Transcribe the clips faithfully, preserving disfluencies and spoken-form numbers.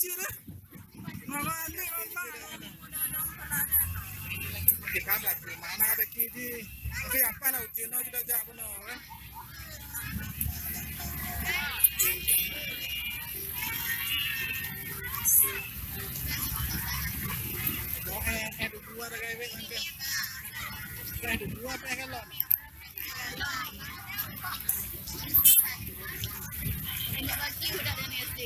Cit deh. Mama ni mama. Kita dah tu mana ada kiji. Okey, apa lah ujian nak kita jak benar eh. Oh, eh, eh, dua dah gaya wek angka. Eh, dua apa yang kalau? Ingat baki budak dari S D.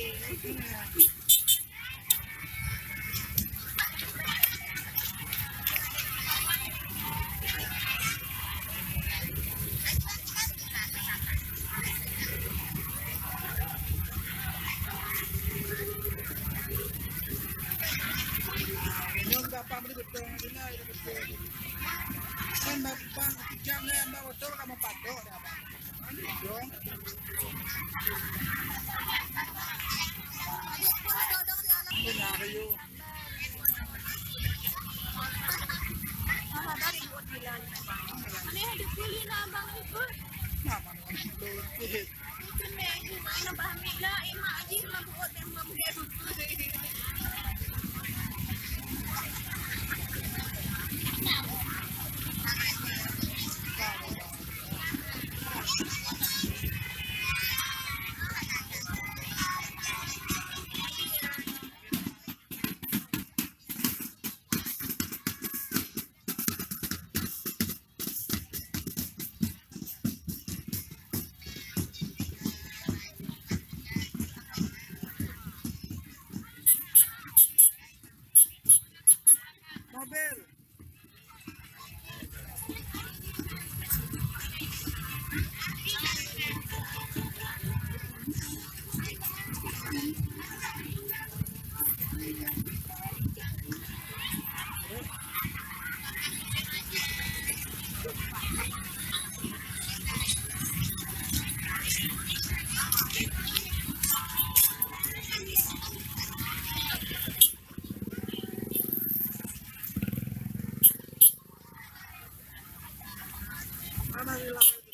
Nyoe dapat beli beutôi, bila ada beutôi. Kan bang, bang, jangan bang beutôi kamu patok dah bang. Mobil. Mana nilai?